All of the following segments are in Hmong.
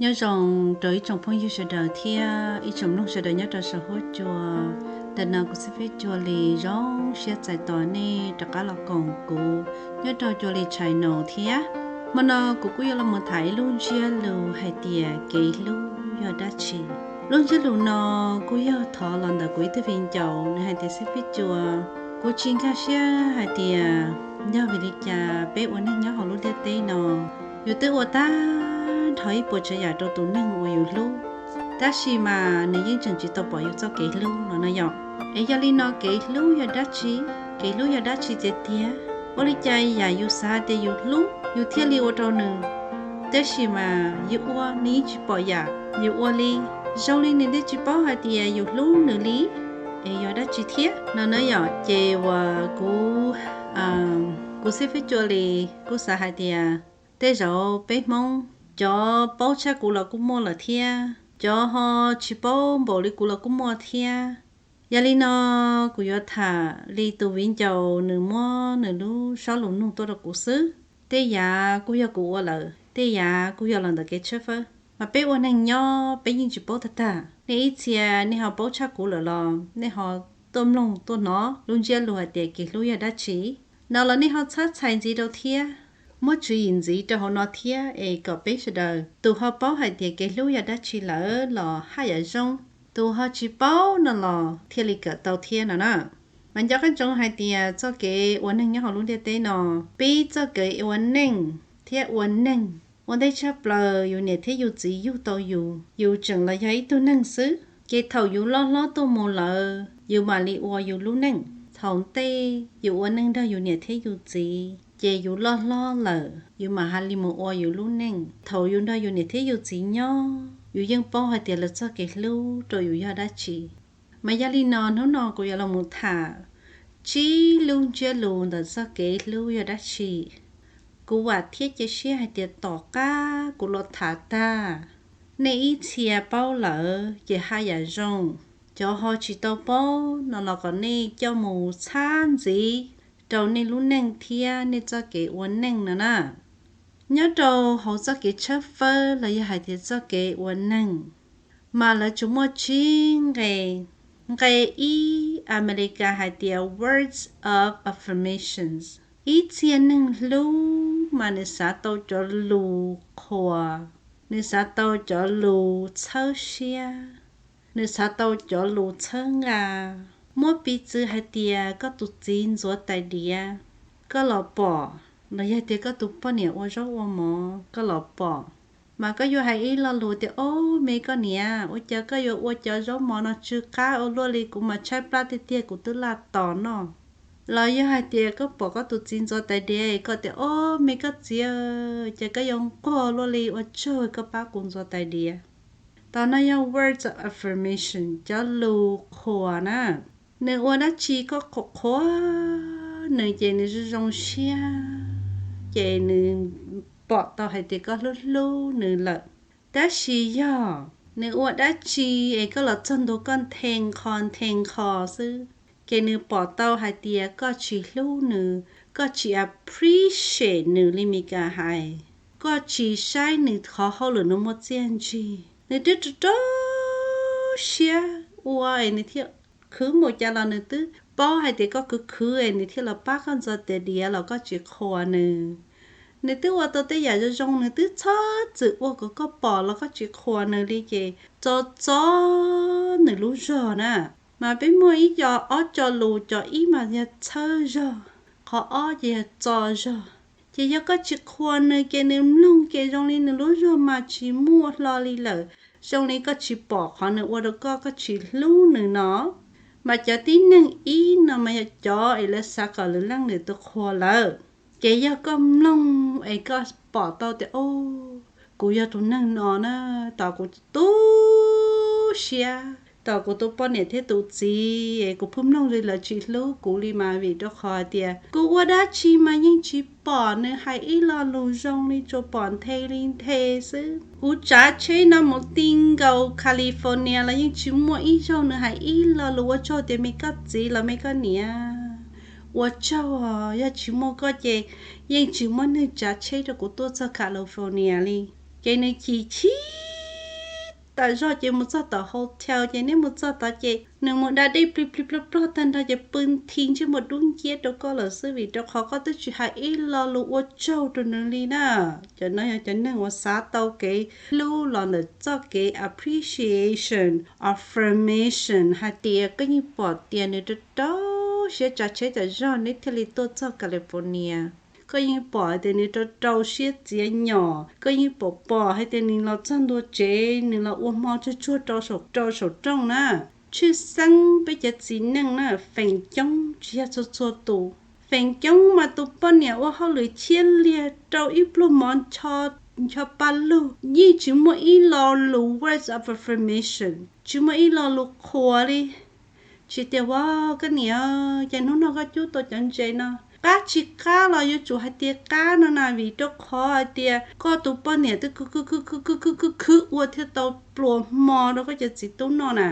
Nyob zoo rau ib tsoom phooj ywg sawv daws thiab ib tsoom mloog sawv daws nyob rau saum huab cua. Ntawm no kuv Xib Feb Cua Lis zoo siab txais tos nej rov qab los koom kuv nyob rau Cua Lis channel thiab. Hmo no kuv kuj yuav los mus tham ib lub ntsiab lus hais tias kev hlub yog dab tsi. Lub ntsiab lus no kuj yog thov los ntawm kuv ib tug viv ncaus, nws hais tias, Xib Feb Cua, kuv tsis nkag siab hais tias yog vim li cas peb ua neeg nyob hauv lub ntiaj teb no, yus twb ua tag nrho ib puas tsav yam rau tus neeg uas yus hlub, tab sis mas nws yeej tseem tsis tau pom yus txoj kev hlub no no yom. Es yog li no kev hlub yog dab tsi? Kev hlub yog dab tsi tiag tiag? Ua li cas yam yus xav hais tias yus hlub yus thiaj li ua rau nws, tab sis mas yus ua nws yeej tsis pom yam yus ua li? Zoo li nws twb tsis paub hais tias yus hlub nws li. Es yog dab tsi thiab no na yom? Ces uas kuv, kuv Xib Feb Cua Lis kuj xav hais tias tej zaum peb Hmoob cov paub tshaj kuv los kuj muaj lawm thiab, cov ho tsis paub npaum li kuv los kuj muaj thiab. Yog li no kuv yuav tham li tus viv ncaus nws muab nws lub sob lus nug tuaj rau kuv xwb. Tej yam kuj yog kuv ua lawm, tej yam kuj yog los ntawm kev tshawb fawb. Mas peb ua neeg nyob peb yeej tsis paub tag tag. Nej ib txhia nej ho paub tshaj kuv lawm los nej ho tuaj mloog tuaj hnov lub ntsiab lus hais tias kev hlub yog dab tsi no los nej ho txhob txhais ntxiv rau thiab. Muab tswv yim ntxiv rau hauv no thiab es kom peb sawv daws tus ho paub hais tias kev hlub yog dab tsi lawm los haj yam zoo, tus ho tsis paub no los thiaj li kawm tau thiab no na. Mas nco qab ntsoov hais tias txoj kev ua neeg nyob hauv lub ntiaj teb no, pib txoj kev ua neej thiab ua neeg ua ntej tshaj plaws yus niam thiab yus txiv yug tau yus, yus tseem los yog ib tug neeg xwb. Ces thaum yus loj hlob tuaj mus lawm yus mam li ua yus lub neej. Thaum ntej yus ua neej nrog yus niam thiab yus txiv, ces yus loj hlob lawm yus mam hais li mus ua yus lub neej. Thaum yus nrog yus niam thiab yus txiv nyob, yus yeej paub hais tias lawv txoj kev hlub rau yus yog dab tsi. Mas yog li no hnub no kuv yuav los mus tham tsib lub ntsiab lus ntawm txoj kev hlub yog dab tsi. Kuv vam thiab cia siab hais tias tom qab kuv los tham tag, nej ib txhia paub lawm ces haj yam zoo. Cov ho tsis tau paub no los kom nej coj mus txhab ntxiv rau nej lub neej thiab nej txoj kev ua neej no na. Nyob rau hauv txoj kev tshawb fawb los yog hais tias txoj kev ua neeg, mas lawv tsuas muaj tsib nqe. Nqe ib, Amelikas hais tias words of affirmations. Ib txhia neeg hlub mas nws xav tau cov lus qhuas, nws xav tau cov lus txhawb siab, nws xav tau cov lus txhawb nqa. Muab piv txwv hais tias koj tus txiv ntxuav tais diav, koj los pom, los yog tias koj tus poj niam ua zaub ua mov koj los pom, mas koj yuav hais ib lo lus tias, Ob, me koj niam, ua cas koj yuav ua cov zaub mov no tsw qab ua luaj li, kuv mas tshaib plab tiag tiag kuv twb laj tos noj. Los yog hais tias koj pom koj tus txiv ntxuav tais diav koj tias, Ob, me koj txiv, ces koj yuav nquag luaj li, ua tsaug koj pab kuv ntxuav tais diav. Tos no yog words of affirmation, cov lus qhuas na. Nws ua dab tsi koj qhuas qhuas nws ces nws zoo zoo siab, ces nws pom tau hais tias koj hlub hlub nws lawm. Tab sis yog nws ua dab tsi es koj los txog ntua koj nthe nqho nthe nqho xwb, ces nws pom tau hais tias koj tsis hlub nws, koj tsis appreciate nws li Mis Kas hais, koj tsis saib nws qhov hauj lwm nws muaj txiaj ntsig. Nws twb rau rau siab ua es nws thiaj khwv npaum cas los nws twb paub hais tias koj khwv khwv es nws thiaj los pab koj ntxuav tais diav los koj tsis qhuas nws. Nws twb ua tau tej yam zoo zoo, nws twb txhob txwm ua kom koj pom los koj tsis qhuas nws li ces txo txo nws lub zog na. Mas peb muaj ib co ob co lus, cov ib mas yog txhawb zog, qhov ob ces yog txo zog. Ces yog koj tsis qhuas nws ces nws mloog ces zoo li nws lub zog mas tsis muaj hlo li lawm, zoo li koj tsis pom qhov nws ua rau koj, koj tsis hlub nws no. Mas cov tib neeg ib no mas yog cov es lawv xav kom lwm leej lwm tus qhuas lawv. Ces yog koj mloog es koj pom tau tias, O, kuv yog tus neeg no na, tos kuv tu siab, tos kuv tus poj niam thiab tus txiv es kuv pheej mloog li lawv tsis hlub kuv li mas vim rau qhov hais tias kuv ua dab tsi mas yeej tsis pom nws hais ib lo lus zoo li, tsuas pom nthe li nthe xwb. Kuv tsav tsheb no mus ti nkaus California los yeej tsis muaj ib zaug nws hais ib lo lus ua tsaug tias me koj txiv los me koj niam. Ua tsaug, yog tsis muaj koj ces yeej tsis muaj neeg tsav tsheb rau kuv tuaj txog California li. Ces nws chim chim tas zog ces mus txog tom hotel ces neb mus txog tod ces nws mus da dej plig plig plog plog tag nrho ces pw nthi ntsej muag dub nciab rau koj lawm xwb, vim rau qhov koj twb tsis hais ib lo lus ua tsaug rau nws li na. Cov no yog cov neeg uas xav tau kev hlub los ntawm txoj kev appreciation, affirmation, hais tias koj yeej pom tias nws rau rau siab tsav tsheb tas zog neb thiaj li tuaj txog California. Koj yeej pom hais tias nws rau rau siab txiav nyom, koj yeej pom pom hais tias nws los txog ntua tsev nws los ua hmo tsuag tsuag rau saum rooj na. Tshwj xeeb peb cov txiv neej na, feem coob tsis yog txhua txhua tus. Feem coob mas tus poj niam ua hauj lwm chij liag rau ib pluag mov ncho pa lug yeej tsis muaj ib lo lus words of affirmation, tsis muaj ib lo lus qhuas li. Tsis tias ua koj niam, ces hnub no koj cub tau cov ntses no. Qab tsis qab los yuav tsum hais tias qab no na, vim rau qhov hais tias koj tus poj niam twb khwv khwv khwv khwv khwv khwv khwv ua thiaj tau pluas hmo rau koj cov txiv tub noj na.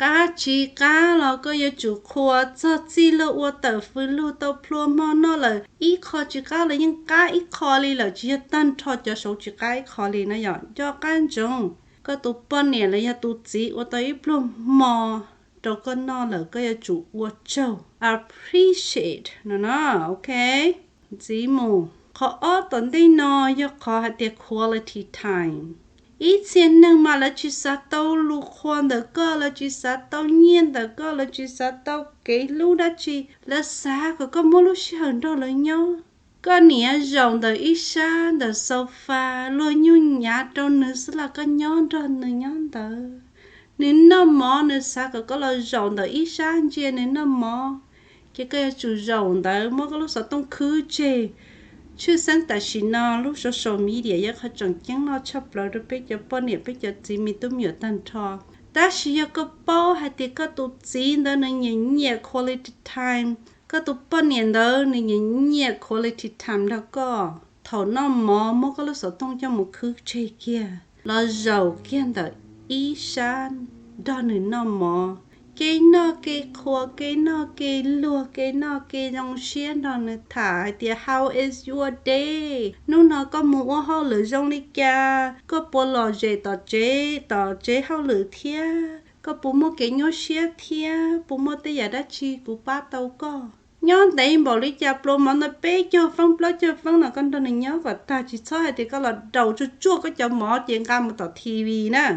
Qab tsis qab los koj yuav tsum qhuas txog txij luag ua tawm fws lug tau pluas hmo noj lawm, ib qho tsis qab los yeej qab ib qho li lawm, tsis yog tag nrho cov saud tsis qab ib qho li na yom. Nco qab ntsoov, koj tus poj niam los yog tus txiv ua tau ib pluag hmo rau koj noj lawm koj yuav tsum ua tsaug, appreciate no no, ok. Ntxiv mus, qhov ob tom ntej no yog qhov hais tias quality time. Ib txhia neeg mas lawv tsis xav tau lus qhuas ntawm koj, lawv tsis xav tau nyiaj ntawm koj, lawv tsis xav tau kev hlub dab tsi, lawv xav kom koj muab lub sij hawm nrog lawv nyob. Koj niam zaum ntawm ib sab ntawm sofa, luag nyuj nyav rau nws xwb los koj nyob nrog nws nyob ntawd. Nws noj mov nws xav kom koj los zaum ntawm ib sab ntsia nws noj mov, ces koj yuav tsum zaum ntawd muab koj lub xov tooj khwb tseg. Tshwj xeeb tam sim no lub social media yog qhov tseem ceeb loj tshaj plaws rau peb cov poj niam peb cov txiv me tub me nyuam tag nrho. Tab sis yog koj paub hais tias koj tus txiv ntawd nws nyiam nyiam quality time, koj tus poj niam ntawd nws nyiam nyiam quality time nrog koj, thaum noj mov muab koj lub xov tooj coj mus khwb tseg kiag los zaum kiag ntawm ib sab nrog nws noj mov. Kev noj kev qhuas, kev noj kev luag, kev noj kev zoo siab nrog nws tham hais tias how is your day, hnub no koj mus ua hauj lwm zoo li cas, koj puas lom zem tom tsev tom tsev hauj lwm thiab, koj puas muaj kev nyuaj siab thiab, puas muaj tej yam dab tsi kuv pab tau koj. Nyob ntev npaum li cas pluas mov ntawd peb caug feeb plaub caug feeb no koj nrog nws nyob kom tag, tsis txhob hais tias koj los daus tsuag tsuag koj cov mov ces nqa mus tom T V na.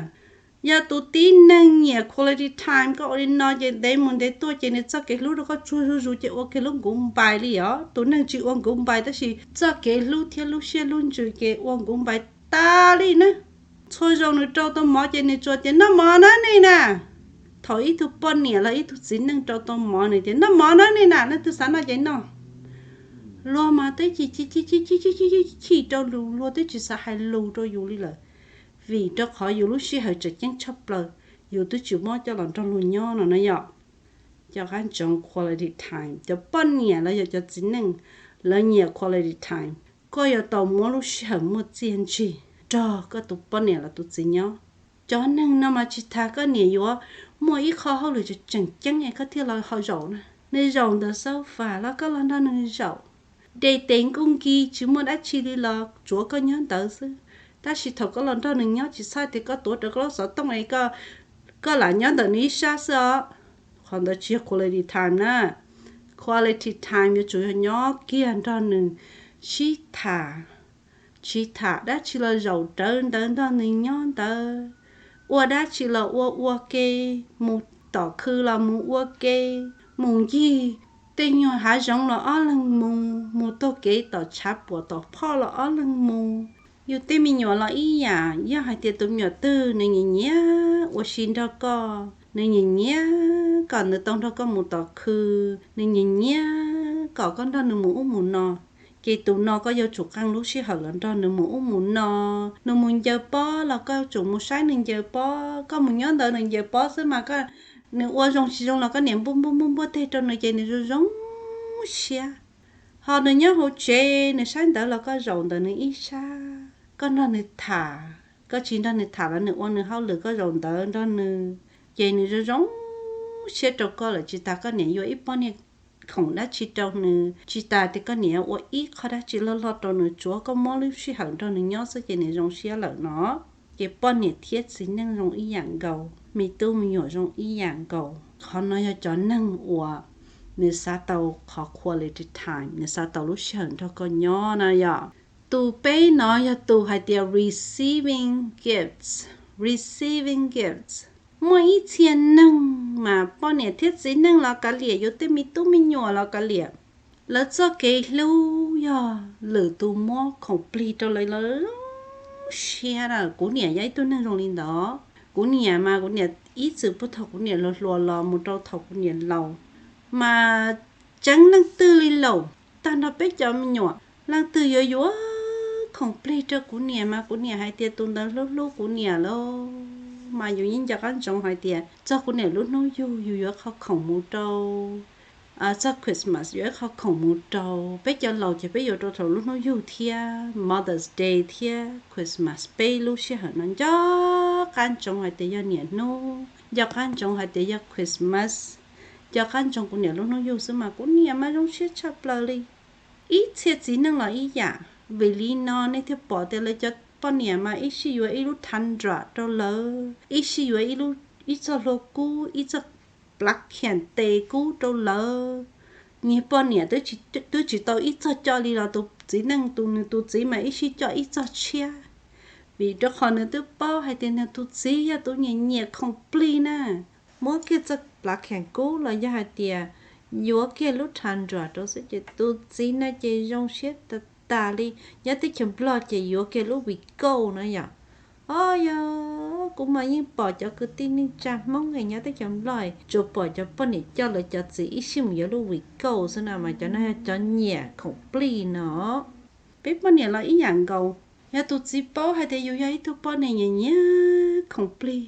Yog tus tib neeg nyiam quality time koj ua li no ces ntev mus ntev tuaj ces nws txoj kev hlub rau koj tsuag zuj zus ces ua kev hlub nkuv npais li os. Tus neeg tsis ua nkuv npais tab sis txoj kev hlub thiab lub siab lub ntsws ces ua nkuv npais tas li na. Txhua zaus nws rau tau mov ces nws tsuas tias noj mov na nej na. Thaum ib tug poj niam los ib tug txiv neej rau tau mov nws tias noj mov na nej na, leej twg xav noj ces noj. Luag mas twb chim chim rau lus, luag twb tsis xav hais lus rau yus li lawm, vim rau qhov yus lub sij hawm tseem ceeb tshaj plaws yus twb tsis muab coj los nrog luag nyob no na yom. Cov qab ntsoov quality time, cov poj niam los yog cov txiv neej, lawv nyiam quality time. Koj yuav tau muab lub sij hawm muaj txiaj ntsig nrog koj tus poj niam los tus txiv nyob. Cov neeg no mas tsis tas koj niam yuav muaj ib qho hauj lwm tseem ceeb es koj thiaj los ho zaum na. Nws zaum ntawm sofa los koj los nrog nws zaum. Dej tes nkuj nki tsis muaj dab tsi li los tsuav koj nyob ntawd xwb. Tab sis thaum koj los nrog nws nyob tsis txhob tias koj tuav rawv koj lub xov tooj es koj lam nyob ntawm nws ib sab xwb os. Qhov ntawd tsis yog quality time na. Quality time yuav tsum yog nyob kiag nrog nws sib tham, tsis tham dab tsi los zaum rawv ntawd nrog nws nyob ntawd. Ua dab tsi los ua ua ke, mus tom khw los mus ua ke, mus ncig tej nyuag hav zoov los ob leeg mus, mus taug kev tom tshav puam tom phoj los ob leeg mus. Yus tej me nyuam los ib yam, yog hais tias tus me nyuam twg nws nyiam nyiam ua si nrog koj, nws nyiam nyiam kom nws tau nrog koj mus tom khw, nws nyiam nyiam kom koj nrog nws mus ub mus no, ces tus no koj yuav tsum qee lub sij hawm los nrog nws mus ub mus no. Nws mus ncaws pob los koj yuav tsum mus saib nws ncaws pob. Koj mus nyob ntawd nws ncaws pob xwb mas koj, nws ua zoo tsis zoo los koj niam npuaj npuaj npuaj npuaj teg rau nws ces nws zoo zoo siab. Ho nws nyob hauv tsev nws saib ntawv los koj zaum ntawm nws ib sab, koj nrog nws tham. Koj tsis nrog nws tham los nws ua nws hauj lwm koj zaum ntawd nrog nws, ces nws zoo zoo siab rau koj lawm. Tsis tas koj niam yuav ib pob niag khoom dab tsi rau nws, tsis tas tias koj niam ua ib qho dab tsi loj loj rau nws, tsuav koj muab lub sij hawm nrog nws nyob xwb ces nws zoo siab lawm no. Ces poj niam thiab txiv neej zoo ib yam nkaus, me tub me nyuam zoo ib yam nkaus. Qhov no yog cov neeg uas nws xav tau qhov quality time, nws xav tau lub sij hawm nrog koj nyob na yom. Tus peb no yog tus hais tias receiving gifts, receiving gifts. Muaj ib txhia neeg mas poj niam thiab txiv neej los kav liam, yus tej me tub me nyuam los kav liam, lawv txoj kev hlub yog lwm tus muab khoom plig rau lawv, lawv zoo siab na. Kuv niam yog ib tug neeg zoo li ntawd. Kuv niam mas kuv niam ib txwm puag thaum kuv niam hluas hluas los mus rau thaum kuv niam laus mas tseev leej twg li laus, tag nrho peb cov me nyuam leej twg yuav yuav khoom plig rau kuv niam mas kuv niam hais tias tus ntawd hlub hlub kuv niam lauj. Mas yus yeej nco qab ntsoov hais tias txog kuv niam lub hnub yug yus yuav qhov khoom mus rau, txog Christmas yuav ib qho khoom mus rau. Peb cov laus ces peb yuav rau thaum lub hnub yug thiab Mother's Day thiab Christmas, peb lub sij hawm no nco qab ntsoov hais tias yog niam hnub, nco qab ntsoov hais tias yog Christmas, nco qab ntsoov kuv niam lub hnub yug xwb mas kuv niam mas zoo siab tshaj plaws li. Ib txhia txiv neej los ib yam, vim li no nej thiaj pom tias lawv cov poj niam mas ib sij yuav ib lub tundra rau lawv, ib sij yuav ib txoj hlua kub, ib txoj plakiam tes kub rau lawv. Niag poj niam twb tsis tau ib txoj coj li los tus txiv neej, tus nws tus txiv mas ib sij coj ib txoj tshiab, vim rau qhov nws twb paub hais tias nws tus txiv yog tus nyiam nyiam khoom plig na. Muab kiag txoj plakiam kub los yog hais tias yuav kiag lub tundra rau xwb ces tus txiv no ces zoo siab tas tas li. Nyob teb chaws Nplog ces yuav kiag lub vim kauj na yom. O yog, kuv mas yeej pom cov kwv tij neej tsa Hmoob es nyob teb chaws Nplog tsuas pom cov poj niam coj lawv cov txiv ib sij mus yuav lub vim kauj xwb na, mas cov no yog cov nyiam khoom plig no. Peb poj niam los ib yam nkaus, yog tus txiv paub hais tias yus yog ib tug poj niam nyiam nyiam khoom plig,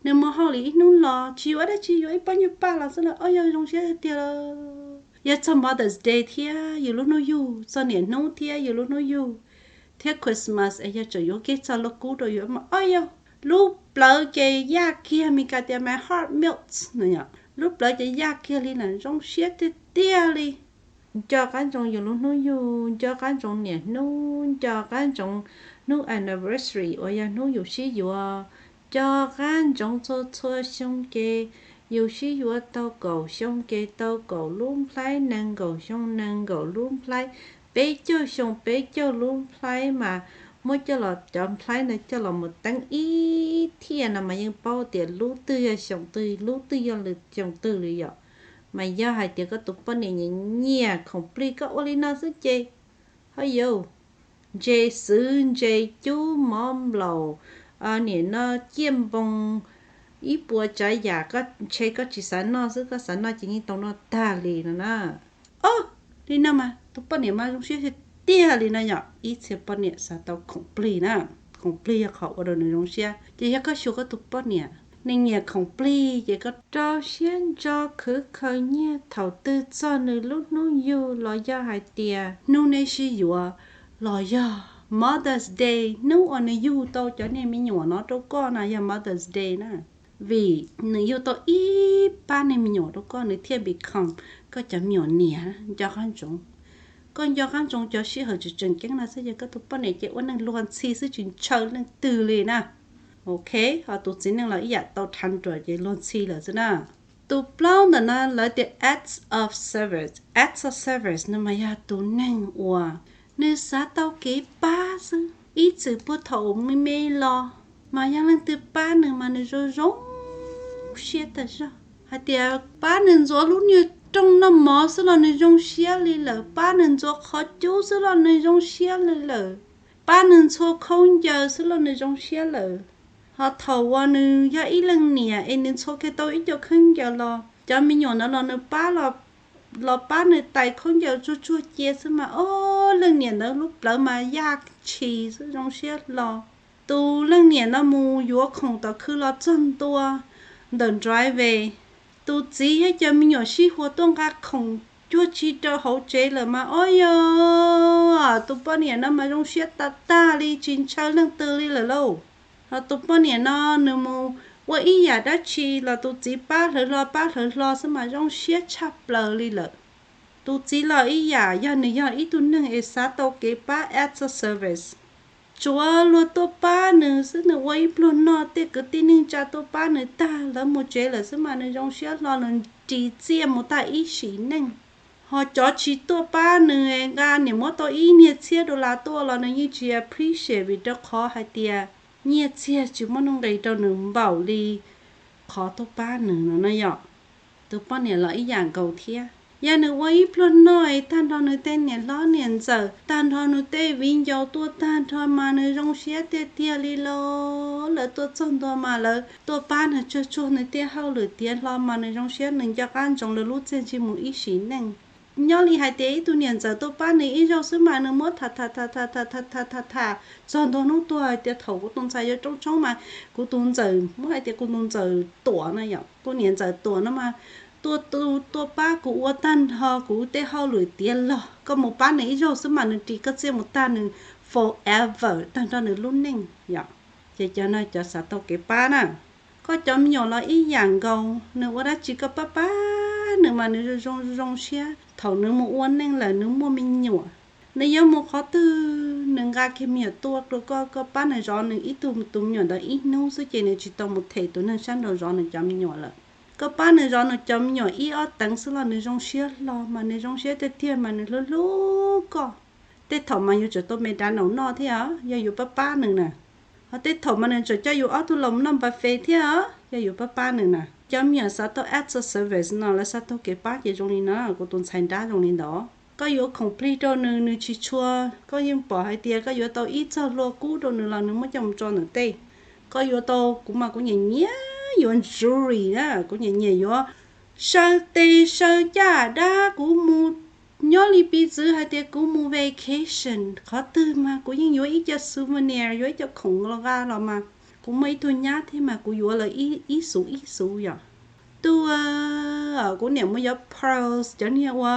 nws mus hauj lwm ib hnub los tsis yuav dab tsi, yuav ib pob nyuag paj los xwb los o yog zoo siab tiag tiag lawm. Yog txog Mother's Day thiab yus lub hnub yug, txog niam hnub thiab yus lub hnub yug, thiab Christmas es yog tseem yuav kiag txoj hlua kub rau yus mas o yog lub plawv ces yaj kiag, Mes Kas tias my heart melts no yom, lub plawv ces yaj kiag li na, zoo siab tiag tiag li. Nco qab ntsoov yus lub hnub yug, nco qab ntsoov niam hnub, nco qab ntsoov hnub anniversary uas yog hnub yus sib yuav, nco qab ntsoov txhua txhua xyoo ces yus sib yuav tau kaum xyoo ces tau kaum lub nplhaib, nees nkaum xyoo nees nkaum lub nplhaib, peb caug xyoo peb caug lub nplhaib mas muab coj los cov nplhaib ntawd coj los mus teeb ib thiaj no mas yeej paub tias lub twg yog xyoo twg, lub twg yog lwm xyoo twg li yom. Mas yog hais tias koj tus poj niam nyiam nyiam khoom plig koj ua li no xwb ces ho yus ntses xwb, ntses cub, mov nplaum, nim no ciaj npoo, ib puas tsav yam koj ntshe koj tsis xav noj xwb, koj xav noj ces yeej tau noj tag li no na. O, li no mas tus poj niam mas zoo siab tiag tiag li no yom. Ib txhia poj niam xav tau khoom plig na, khoom plig yog qhov ua rau nws zoo siab. Ces yog koj xyuas koj tus poj niam nws nyiam khoom plig ces koj rau siab ntso khwv khaws nyiaj thaum twg txog nws lub hnub yug los yog hais tias hnub neb sib yuav los yog Mother's Day, hnub uas nws yug tau cov niag me nyuam no rau koj na yog Mother's Day na. Vim nws yug tau ib pab niag me nyuam rau koj nws thiaj become koj cov me nyuam niam. Nco qab ntsoov, koj nco qab ntsoov cov sij hawm tseem tseem ceeb no xwb ces koj tus poj niam ces ua neeg luag ntxhi xwb tsis ntshaw leej twg li na. Ok, ho tus txiv neej los ib yam tau thav ruam ces luag ntxhi lawm xwb na. Tus plaub ntawm no lawv tias acts of service. Acts of service no mas yog tus neeg uas nws xav tau kev pab xwb, ib txwm puag thaum me me los mas yog leej twg pab nws mas nws zoo zoo siab tas zog. Hais tias pab nws ntxuav lub niag rooj noj mov xwb los nws zoo siab li lawm, pab nws ntxuav qhov cub xwb los nws zoo siab li lawm, pab nws ntxhua khaub ncaws xwb los nws zoo siab lawm. Ho thaum uas nws yog ib leej niam es nws ntxhua kiag tau ib co khaub ncaws los cov me nyuam ntawd los nws pab, los pab nws tais khaub ncaws tsuag tsuag cia xwb mas o, leej niam ntawd lub plawv mas yaj tshis xwb zoo siab hlo. Tus leej niam no mus yuav khoom tom khw los txog ntua ntawm driveway, tus txiv thiab cov me nyuam sib huas tuaj nqa khoom cuag tsi rau hauv tsev lawm mas o yog tus poj niam no mas zoo siab tag tag li tsis ntshaw leej twg li lawm lauj. Ho tus poj niam no nws mus ua ib yam dab tsi los tus txiv pab hlawv hlo pab hlawv hlo xwb mas zoo siab tshaj plaws li lawm. Tus txiv los ib yam, yog nws yog ib tug neeg es xav tau kev pab acts of service, Tsuav luag tuaj pab nws xwb, nws ua ib pluag noj tej kwv tij neej tsa tuaj pab nws tag, lawv mus tsev lawm xwb mas nws zoo siab hlo, nws ris txiaj mus tag ib sim neej. Ho cov tsis tuaj pab nws, nqa niam muab tau ib niag txhiab dollar tuaj los nws yeej tsis appreciate, vim rau qhov hais tias nyiaj txiag tsis muaj nuj nqis rau nws npaum li qhov tuaj pab nws no na yom. Tus poj niam los ib yam nkaus thiab, yog nws ua ib pluag noj es tag nrho nws tej niam hlob niam ntxawm, tag nrho nws tej viv ncaus tuaj tag nrho mas nws zoo siab tiag tiag li los. Lawv tuaj txog ntua mas lawv tuaj pab nws tsuag tsuag, nws tej hauj lwm tiav hlo mas nws zoo siab, nws nco qab ntsoov lawv lub txiaj ntsig mus ib sim neej. Nyob li hais tias ib tug niam ntxawm tuaj pab nws ib zaug xwb mas nws muab tham tham tham tham tham tham tham tham txog ntua hnub tuag hais tias thaum kuv tus ntxhais yuav roob tshoob mas kuv tus ntxawm, muab hais tias kuv tus ntxawm Tuam no yom, kuv niam ntxawm Tuam no mas tuaj, tuaj pab kuv ua tag nrho kuv tej hauj lwm tiav log. Koj mus pab nws ib zaug xwb mas nws ris koj txiaj mus tag, nws forever tag nrho nws lub neej yom. Ces cov no cov xav tau kev pab na. Koj cov me nyuam los ib yam nkaus, nws ua dab tsi koj pab pab nws mas nws zoo zoo siab. Thaum nws mus ua neej lawm nws muaj me nyuam, nws yuav mus qhov twg nws nqa kiag me nyuam tuaj rau koj, koj pab nws zov nws ib tug tus me nyuam ntawd ib hnub xwb ces nws tsis tau mus them tus neeg sab nraud zov nws cov me nyuam lawm. Koj pab nws zov nws cov me nyuam ib ob teev xwb los nws zoo siab hlo mas nws zoo siab tiag tiag mas nws hlub hlub koj. Tej thaum mas yuav tsum tau McDonald's noj thiab os, yog yuav pab pab nws na. Ho tej thaum mas nws tseem coj yus ob tug los noj buffet thiab os, yog yuav pab pab nws na. Cov me nyuam xav tau acts of service no lawv xav tau kev pab ces zoo li no, kuv tus ntxhais nrab zoo li ntawd. Koj yuav khoom plig rau nws, nws tsis tshua, koj yeej pom hais tias koj yuav tau ib txoj hlua kub rau nws los nws muab coj mus tso ntawm tej. Koj yuav tau, kuv mas kuv nyiam nyiam yuav jewelry na, kuv nyiam nyiam yuav saw tes saw caj dab, kuv mus nyob li piv txwv hais tias kuv mus vacation qhov twg mas kuv yeej yuav ib co souvenir, yuav ib co khoom los nqa los mas. Kuv muaj ib tug nyab thiab mas kuv yuav lawv ib xuv ib xuv yom. Tug, kuv niam mus yuav pearls, cov niag ua,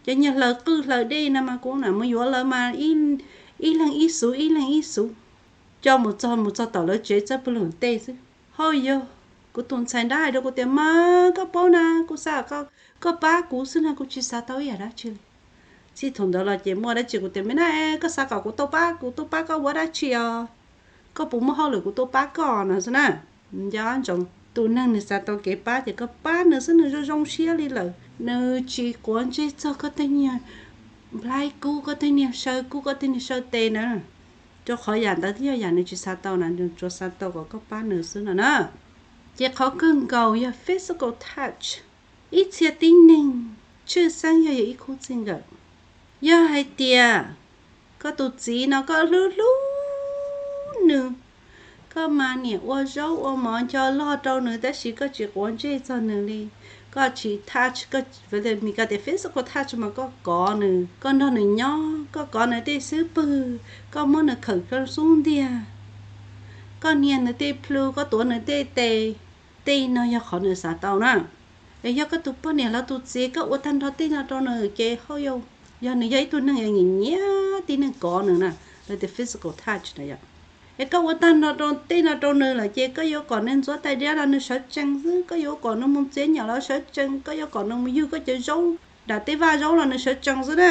cov niag hlaws qwj hlaws dej no mas kuv niam mus yuav lawv mas ib leeg ib xuv ib leeg ib xuv, coj mus txog mus txog tom lawv tsev txawb pw lug tej xwb. Hauj yog, kuv tus ntxhais nrab hais rau kuv tias mas koj paub na, kuv xav koj pab kuv xwb no, kuv tsis xav tau ib yam dab tsi li. Txij thaum ntawd los ces muaj dab tsi kuv tias me na, koj xav kom kuv tau pab, kuv tuaj pab koj ua dab tsi os? Koj puas muaj hauj lwm kuv tuaj pab koj no xwb na. Nco ntsoov, tus neeg nws xav tau kev pab ces koj pab nws xwb, nws zoo zoo siab li lawm. Nws tsis quav ntsej txog koj tej niag nplhaib kub, koj tej niag saw kub, koj tej niag saw tes na. Rau qhov yam ntawd twb yog yam nws tsis xav tau na, nws tsuas xav tau kom koj pab nws xwb no na. Ces qhov kawg nkaus yog physical touch. Ib txhia tib neeg tshwj xeeb yog yog ib khub txij nkawm. Yog hais tias koj tus txiv no koj hlub hlub nws, koj mas niam ua zaub ua mov ncho log rau nws tab sis koj tsis quav ntsej txog nws li, koj tsis touch, koj, Meskas tias physical touch mas koj kov nws, koj nrog nws nyob, koj kov nws tej xub pwg, koj muab nws khawm rau xub ntiag, koj hnia nws tej plhu, koj tuav nws tej tes, tej no yog qhov nws xav tau na. Es yog koj tus poj niam los tus txiv koj ua tag nrho tej no rau nws ces hauj yog, yog nws yog ib tug neeg nyiam nyiam tib neeg kov nws na, lawv tias physical touch na yom. Es koj ua tag nrho rau tej no rau nws lawm ces koj yuav kom nws ntxuav tais diab los nws sawv tsees xwb, koj yuav kom nws mus txiav nyom los sawv tsees, koj yuav kom nws mus yug koj cov zaub nram tej vaj zaub los nws sawv tsees xwb na.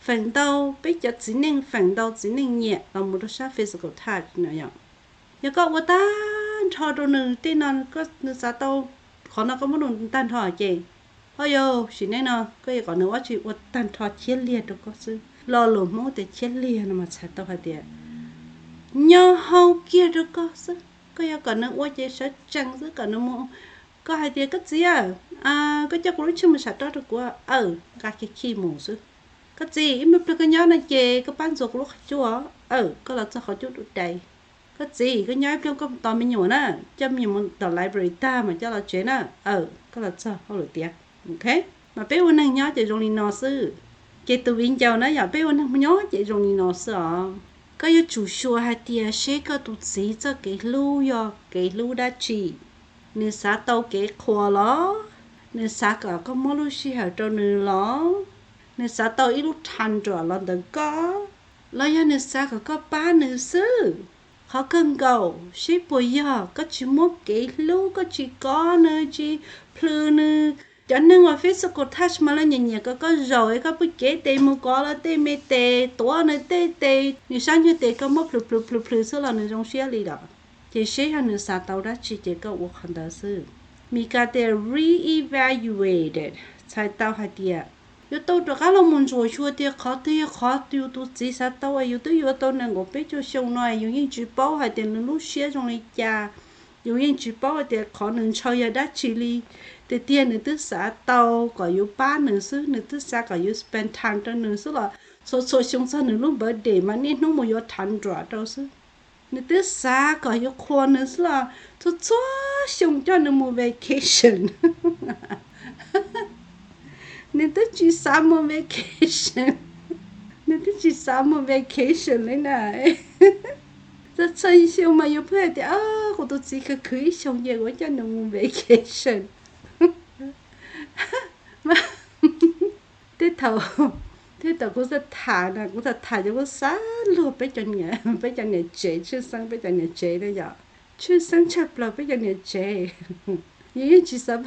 Feem ntau peb cov txiv neej, feem ntau txiv neej nyiam los mus rau sab physical touch no yom. Yog koj ua tag nrho rau nws tej no, nws xav tau qhov no koj muab nws tag nrho ces, hauj yog, sim neej no koj yuav kom nws ua tsis ua tag nrho, chiab liag rau koj xwb. Lo lus Hmoob tias chiab liag no mas txhais tau hais tias nyo hau kiag rau koj xwb. Koj yuav kom nws ua ces sawv tsees xwb, kom nws mus, koj hais tias koj txiv, koj coj kuv lub tshuaj mus sam roj rau kuv, aw, nqa kiag khij mus xwb. Koj txiv, ib me pliag koj nyob no ces koj pab ntxuav kuv lub qhov cub, aw, koj los txog qhov cub dub dais. Koj txiv, koj nyob ib pliag koj mus tos me nyuam na, coj me nyuam mus tom library tag mas coj los tsev na, aw, koj los txog hauj lwm tiav. Ok, mas peb ua neeg nyob ces zoo li no xwb. Ces tus viv ncaus na yom, peb ua neeg nyob ces zoo li no xwb os. Koj yuav tsum xyuas hais tias seb koj tus txiv txoj kev hlub yog kev hlub dab tsi. Nws xav tau kev qhuas los? Nws xav kom koj muab lub sij hawm rau nws los? Nws xav tau ib lub tha nruam los ntawm koj, los yog nws xav kom koj pab nws xwb? Qhov kawg nkaus, seb puas yog koj tsis muab kev hlub, koj tsis kov nws, tsis plhws nws, Cov neeg uas physical touch mas lawv nyiam nyiam kom koj zaum es koj pw cev tes mus kov lawv tej me tes, tuav nws tej tes, nws sab nyuag tes koj muab plhws plhws plhws plhws xwb los nws zoo siab li lawm. Ces seb yog nws xav tau dab tsi ces koj ua qhov ntawd xwb. Mis Kas tias re-evaluated, txhais tau hais tias yuav tau rov qab los mus ntsuam xyuas tias qhov twg yog qhov yus tus txiv xav tau es yus twb yuav tau nees nkaum peb caug xyoo no es yus yeej tsis paub hais tias nws lub siab zoo li cas. Yus yeej tsis paub hais tias qhov nws ntshaw yog dab tsi li. Tiag tiag nws twb xav tau kom yus pab nws xwb, nws twb xav kom yus spend time rau nws xwb los txhua txhua xyoo txog nws lub birthday mas niaj hnub mus yuav thav nruam rau xwb. Nws twb xav kom yus qhuas nws xwb los txhua txhua xyoo coj nws mus vacation. Nws twb tsis xav mus vacation, nws twb tsis xav mus vacation li na. Txhua txhua xyoo mas yus pheej hais tias kuv tus txiv khwv khwv ib xyoos ces kuv coj nws mus vacation. Tej thaum, tej thaum kuv tham na, kuv tham tham ces kuv xav luag peb cov niam tsev, tshwj xeeb peb cov niam tsev na yom, tshwj xeeb tshaj plaws peb cov niam tsev. Yus yeej tsis xav,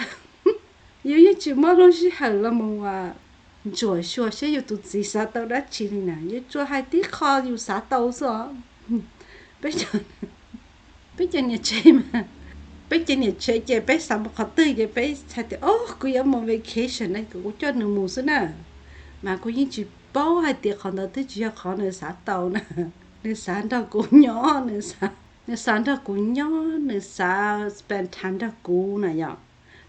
yus yeej tsis muab lub sij hawm los mus ntsuam xyuas seb yus tus txiv xav tau dab tsi li na, yus tsuas hais tib qho yus xav tau xwb os. Peb cov niam tsev mas, peb cov niam tsev ces peb xav mus qhov twg ces peb hais tias o kuv yuav mus vacation na, kuv coj nws mus xwb na. Mas kuv yeej tsis paub hais tias qhov ntawd twb tsis yog qhov nws xav tau na. Nws xav nrog kuv nyob, nws xav nrog kuv nyob, nws xav spend time nrog kuv na yom.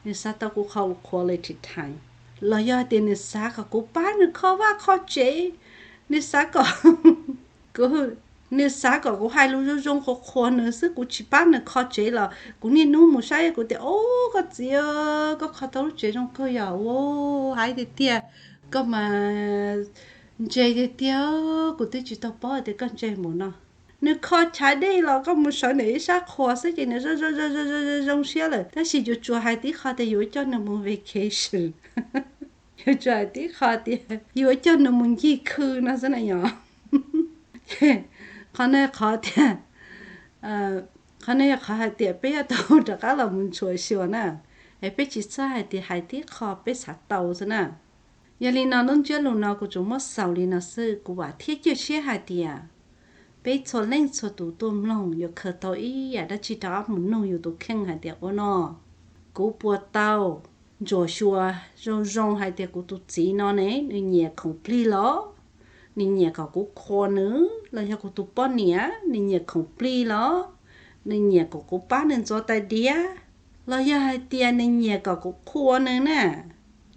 Nws xav tau kuv qhov quality time, los yog hais tias nws xav kom kuv pab nws kho vaj kho tsev, nws xav kom kuv, nws xav kom kuv hais lus zoo zoo qhuas qhuas nws xwb, kuv tsis pab nws kho tsev los kuv niaj hnub mus saib kuv tias o koj txiv, koj kho tau lub tsev zoo kawg yom, ua haib tiag tiag, koj mas ntse tiag tiag, kuv twb tsis tau paub tias koj ntse npaum no. Nws kho chav dej los koj mus sawv ntawm ib sab qhua xwb ces nws zoo zoo zoo siab lawm, tab sis yuav tsuas hais tib qho tias yuav coj nws mus vacation. Yuav tsuas hais tib qho tias yuav coj nws mus ncig khw no xwb na yom. Qhov no qhov tias, qhov no yog qhov hais tias peb yuav tau rov qab los mus ntsuam xyuas na, es peb tsis txhob hais tias hais tib qho peb xav tau xwb na. Yog li no lub ntsiab lus no kuv tsuas muab xaus li no xwb, kuv vam thiab cia siab hais tias peb txhua leej txhua tus tuaj mloog yuav khaws tau ib yam dab tsi rov qab mus nug yus tus kheej hais tias ua no, kuv puas tau ntsuam xyuas zoo zoo hais tias kuv tus txiv no ne, nws nyiam khoom plig los, nws nyiam kom kuv qhuas nws, los yog kuv tus poj niam nws nyiam khoom plig los, nws nyiam kom kuv pab nws ntxuav tais diav, los yog hais tias nws nyiam kom kuv qhuas nws na,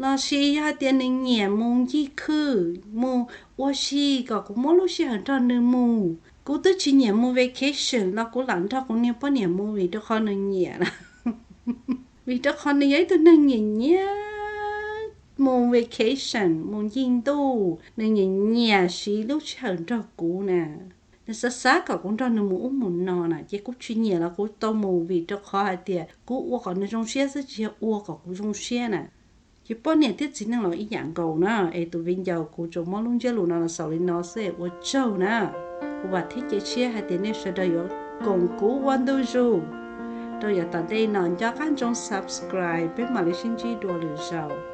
los sis yog hais tias nws nyiam mus ncig khw, mus ua si kom kuv muab lub sij hawm nrog nws mus. Kuv twb tsis nyiam mus vacation los kuv lam nrog kuv niag poj niam mus vim rau qhov nws nyiam na. Vim rau qhov nws yog ib tug neeg nyiam nyiam mus vacation, mus ncig ntuj, nws nyiam nyiam siv lub sij hawm nrog kuv na. Nws xav xav kom kuv nrog nws mus ub mus no na, ces kuv tsis nyiam los kuv tau mus vim rau qhov hais tias kuv ua kom nws zoo siab xwb tsis yog ua kom kuv zoo siab na. Ces poj niam thiab txiv neej los ib yam nkaus na, es tus viv ncaus kuv tsuas muab lub ntsiab lus no los xaus li no xwb es ua tsaug na. Kuv vam thiab cia siab hais tias nej sawv daws yuav koom kuv ua ntu zus rau yav tom ntej no, nco qab ntsoov subscribe, peb mam li sib ntsib dua lwm zaus.